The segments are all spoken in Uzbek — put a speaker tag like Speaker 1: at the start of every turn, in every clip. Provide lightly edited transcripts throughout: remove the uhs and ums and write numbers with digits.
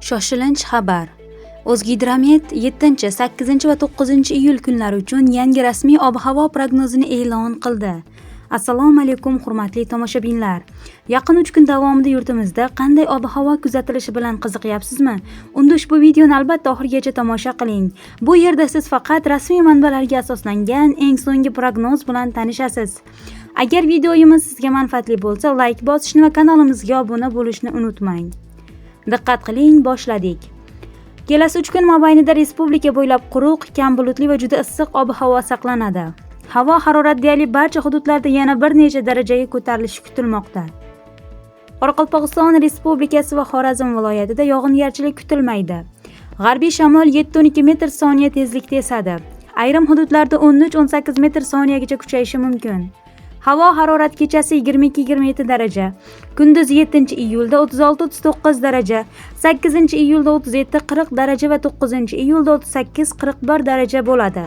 Speaker 1: Shoshilinch xabar. O'zgidromet 7, 8 va 9 iyul kunlari uchun yangi rasmiy ob-havo prognozini e'lon qildi. Assalomu alaykum, hurmatli tomoshabinlar. Yaqin 3 kun davomida yurtimizda qanday ob-havo kuzatilishi bilan qiziqyapsizmi? Unda ushbu videoni albatta oxirigacha tomosha qiling. Bu yerda siz faqat rasmiy manbalarga asoslangan eng so'nggi prognoz bilan tanishasiz. Agar videoyimiz sizga manfaatli bo'lsa, like bosishni va kanalimizga obuna bo'lishni unutmang. Diqqat qiling, boshladik. Kelasi 3 kun mobaynida respublika bo'ylab quruq, kam bulutli va juda issiq ob-havo saqlanadi. Havo harorati deyarli barcha hududlarda yana bir necha darajaga ko'tarilishi kutilmoqda. Qoraqalpog'iston Respublikasi va Xorazm viloyatida yog'ingarchilik kutilmaydi. G'arbiy shamol 7-12 metr soniya tezlikda esadi. Ayrim hududlarda 13-18 metr soniyagacha kuchayishi mumkin. Havo harorati kechasi 22-27 daraja, kunduz 7 iyulda 36-39 daraja, 8 iyulda 37-40 daraja va 9 iyulda 38-41 daraja bo'ladi.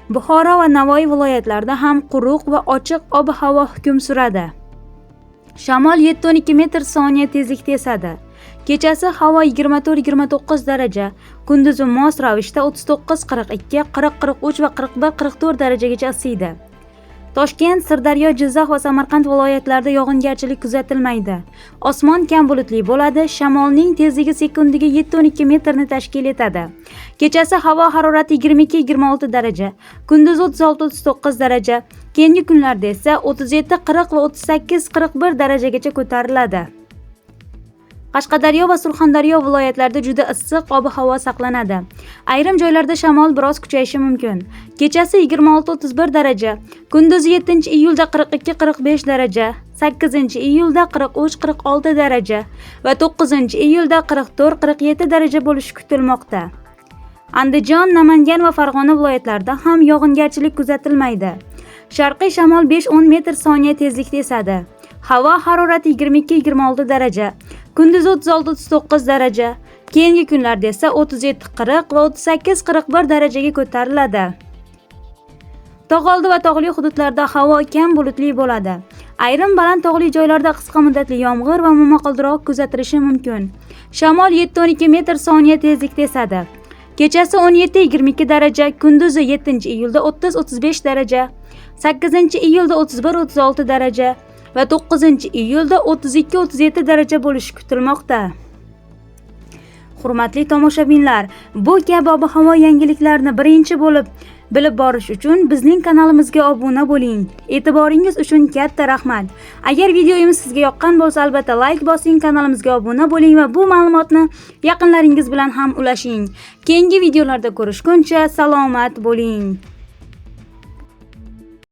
Speaker 1: Buxoro va Navoiy viloyatlarida ham quruq va ochiq ob-havo hukm suradi. Shamol 7-12 metr soniya tezlikda esadi. Kechasi havo 24-29 daraja, kunduzi mos ravishda 39-42, 40-43 va 41-44 darajagacha isiydi. Toshkent, Sirdaryo, Jizzax va Samarqand viloyatlarida yog'ingarchilik kuzatilmaydi. Osmon kam bulutli bo'ladi, shamolning tezligi sekundiga 7-12 metrni tashkil etadi. Kechasi havo harorati 22-26 daraja, kunduz 36-39 daraja, keyingi kunlarda esa 37-40 va 38-41 darajagacha ko'tariladi. Qashqadaryo va Surxondaryo viloyatlarida juda issiq ob-havo saqlanadi. Ayrim joylarda shamol biroz kuchayishi mumkin. Kechasi 26-31 daraja, kunduzi 7 iyulda 42-45 daraja, 8 iyulda 43-46 daraja va 9 iyulda 44-47 daraja bo'lishi kutilmoqda. Andijon, Namangan va Farg'ona viloyatlarida ham yog'ingarchilik kuzatilmaydi. Sharqiy shamol 5-10 metr soniya tezlikda esadi. Havo harorati 22-26 daraja, kunduz 36-39 daraja, keyingi kunlarda esa 37-40 va 38-41 darajaga ko'tariladi. Tog'oldi va tog'li hududlarda havo kam bulutli bo'ladi. Ayrim baland tog'li joylarda qisqa muddatli yomg'ir va momaqaldiroq kuzatilishi mumkin. Shamol 7-12 metr soniya tezlikda esadi. Kechasi 17-22 daraja, kunduzi 7 iyulda 30-35 daraja, 8 iyulda 31-36 daraja va 9 iyulda 32-37 daraja bo'lishi kutilmoqda. Hurmatli tomoshabinlar, bu kabi ob-havo yangiliklarini birinchi bo'lib bilib borish uchun bizning kanalimizga obuna bo'ling. E'tiboringiz uchun katta rahmat. Agar videomiz sizga yoqqan bo'lsa, albatta like bosing, kanalimizga obuna bo'ling va bu ma'lumotni yaqinlaringiz bilan ham ulashing. Keyingi videolarda ko'rishguncha salomat bo'ling.